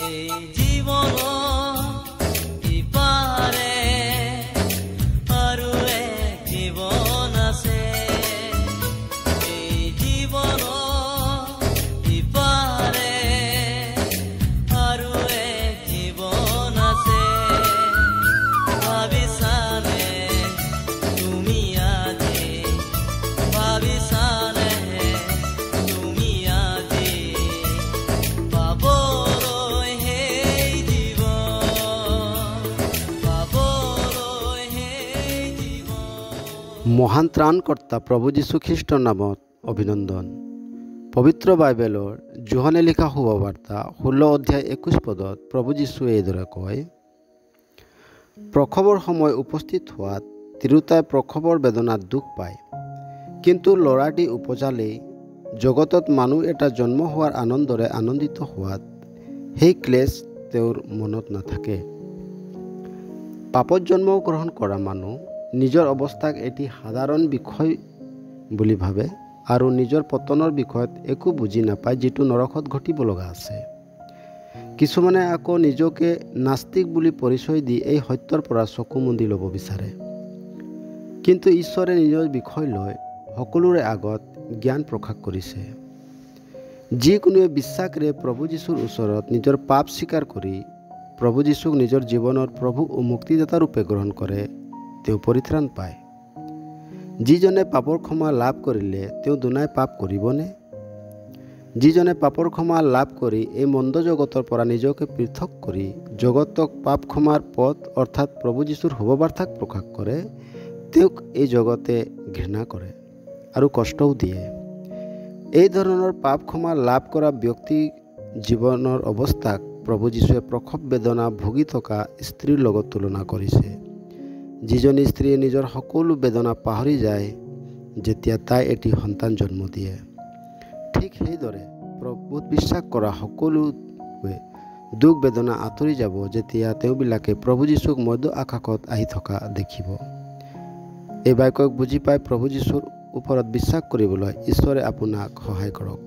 এই জীৱনৰ ইপাৰে আৰু এক জীৱন আছে, এই জীৱনৰ ইপাৰে আৰু এক জীৱন আছে। ভাবিছানে তুমি আজি, ভাবিছানে তুমি আজি পাবলৈ সেই জীৱন, পাবলৈ সেই জীৱন। মহান ত্ৰাণকৰ্তা প্ৰভু যীশু খ্ৰীষ্টৰ নামত অভিনন্দন। পবিত্ৰ বাইবেলৰ যোহনে লিখা শুভবাৰ্তা 16 অধ্যায় 21 পদত প্ৰভু যীশুৱে এইদৰে কয়, প্ৰসৱৰ সময় উপস্থিত হোৱাত তিৰোতাই প্ৰসৱৰ বেদনাত দুখ পায়, কিন্তু ল'ৰাটি উপজালেই জগতত মানুহ এটা জন্ম হোৱাৰ আনন্দৰে আনন্দিত হোৱাত সেই ক্লেশ তেওঁৰ মনত নাথাকে। পাপত জন্মগ্ৰহণ কৰা মানুহ নিজৰ অৱস্থাক এটি সাধাৰণ বিষয় বুলি ভাবে আৰু নিজৰ পতনৰ বিষয়ত একো বুজি নাপায়, যিটো নৰকত ঘটিব লগা আছে। কিছুমানে আকৌ নিজকে নাস্তিক বুলি পৰিচয় দি এই সত্যৰ পৰা চকু মুদি ল'ব বিচাৰে। কিন্তু ঈশ্বৰে নিজৰ বিষয় লৈ সকলোৰে আগত জ্ঞান প্ৰকাশ কৰিছে। যিকোনোৱে বিশ্বাসেৰে প্ৰভু যীশুৰ ওচৰত নিজৰ পাপ স্বীকাৰ কৰি প্ৰভু যীশুক নিজৰ জীৱনৰ প্ৰভু ও মুক্তিদাতা ৰূপে গ্ৰহণ কৰে, তেওঁ পৰিত্ৰাণ পায়। যিজনে পাপৰ ক্ষমা লাভ কৰিলে তেওঁ দুনাই পাপ কৰিবনে? যিজনে পাপৰ ক্ষমা লাভ কৰি এই মন্দ জগতৰ পৰা নিজকে পৃথক কৰি জগতক পাপ ক্ষমাৰ পথ অৰ্থাৎ প্ৰভু যীশুৰ শুভবাৰ্তাক প্ৰকাশ কৰে, তেওঁক এই জগতে ঘৃণা কৰে আৰু কষ্টও দিয়ে। এই ধৰণৰ পাপ ক্ষমা লাভ কৰা ব্যক্তি জীৱনৰ অৱস্থাক প্ৰভু যীশুৱে প্ৰসৱ বেদনা ভুগি থকা স্ত্ৰীৰ লগত তুলনা কৰিছে। যিজনী স্ত্ৰীয়ে নিজৰ সকলো বেদনা পাহৰি যায় যেতিয়া তাই এটি সন্তান জন্ম দিয়ে, ঠিক সেইদৰে প্ৰভুত বিশ্বাস কৰা সকলোৱে দুখ বেদনা আঁতৰি যাব যেতিয়া তেওঁবিলাকে প্ৰভু যীশুক মধ্য আকাশত আহি থকা দেখিব। এই বাক্যক বুজি পাই প্ৰভু যীশুৰ ওপৰত বিশ্বাস কৰিবলৈ ঈশ্বৰে আপোনাক সহায় কৰক।